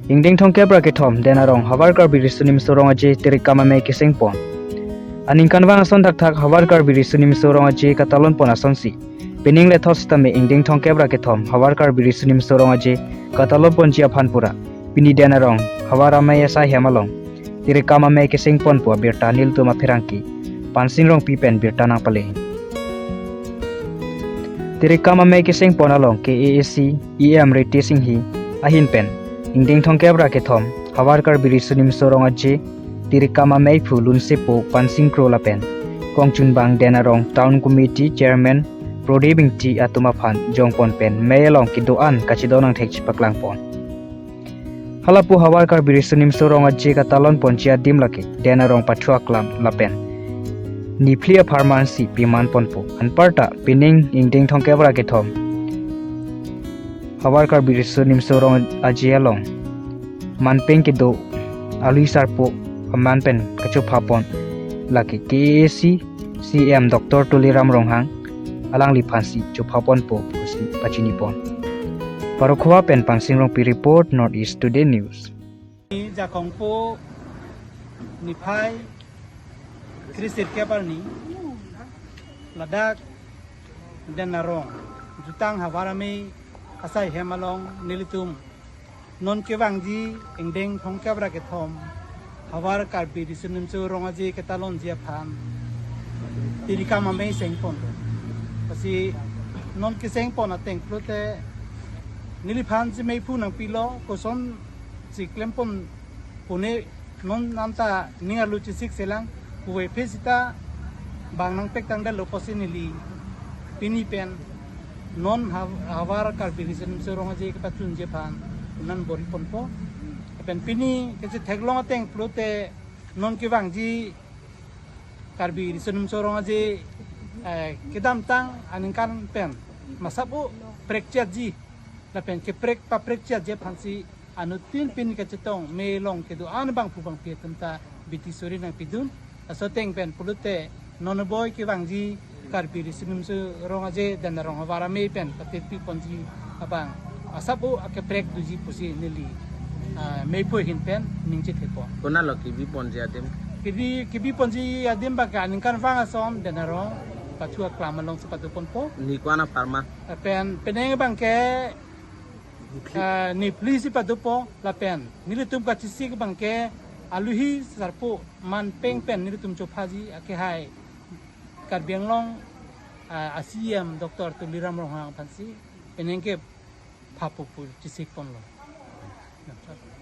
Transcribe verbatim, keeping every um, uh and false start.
Ingdeng thomkep ra kethom Den Arong Havar Karbi Riso Nimso Rong Aje tirikam amei keseng pon. Aningkanvang ason thakthak Havar Karbi Riso Nimso Rong Aje katalon pon asonsi pining lethot sitame ingdeng thomkep ra kethom Havar Karbi Riso Nimso Rong Aje katalon ponji aphan pura pini Den Arong Havar amei asai hem along tirikam amei keseng pon pu abirta nelitum apherangke Pansing Rongpi pen birta nangpale. Tirikam amei keseng pon along K A A C E M Ritesh Enghi ahin pen ingdeng thomkep ra kethom Havar Karbi Riso Nimso Rong Aje tirikam ameiphu lunsepo Pansing Kro lapen kongchunbang Den Arong Town Committee Chairman Prodip Ingti atum aphan jongpon pen mei along kedo-an kachedon angthek chepaklang pon. Halapu Havar Karbi Riso Nimso Rong Aje katalon ponji adim lake Den Arong Pathu Aklam lapen niphli apharmansi piman ponpo. Anparta pining ingdeng thomkep ra kethom Havar Karbi Riso Nimso Rong Aje along manpeng kedo alui sarpo aman pen kachopha pon lake K A A C C M Doctor Tuliram Ronghang alangliphansi chopha ponpo pusi pachini pon. Parokhowa pen Pansing Rongpi report, North East Today News. Jakongpo niphai kre-sirkep arni ladak Den Arong jutang Havar amei asai hem along nelitum non kevangji ingdeng thomkep ra kethom Havar Karbi Riso Nimso Rong Aje ketalonji aphan tirikam amei seng pon. Lasi non keseng pon ateng pulote neliphan si meiphu nangpilo, kosonsi klem pon pune non anta ning arlo chesik selang puve phe sita bang nangpek tangdetlo pusi neli pini pen non Hav-, Havar Karbi Riso Nimso Rong Aje kepachunji aphan non bor-i ponpo. Lapen pini kachetheklong ateng pulote non kevangji Karbi Riso Nimso Rong Aje, eh, kedamtang aningkan pen masap u prekchetji lapen keprek paprekchetji aphansi anuttin pini kachetong mei along kedo-an bangphu bangpi atum ta biti suri nangpidun. Laso ateng pen pulote non boi kevangji Karbi Riso Nimso Rong Aje Den Arong Havar amei pen patirpi ponji abang asap u akeprek doji pusi neli, ah, meiphu ahin pen ning chethe pon. Konatlo kebi ponji adim? Kebi, kebi ponji adim abang ke aningkanvang ason Den Arong Pathu Aklam alongsi pado ponpo. Ni ko-an apharman? Lapen pining abang ke, ah, niphli si padopo lapen nelitum kachesik abang ke alui sarpo manpeng pen nelitum chophaji akehai Karbi Anglong, ah, a C M Doctor Tuliram Ronghang aphansi pining kephapo pu chesik ponlo.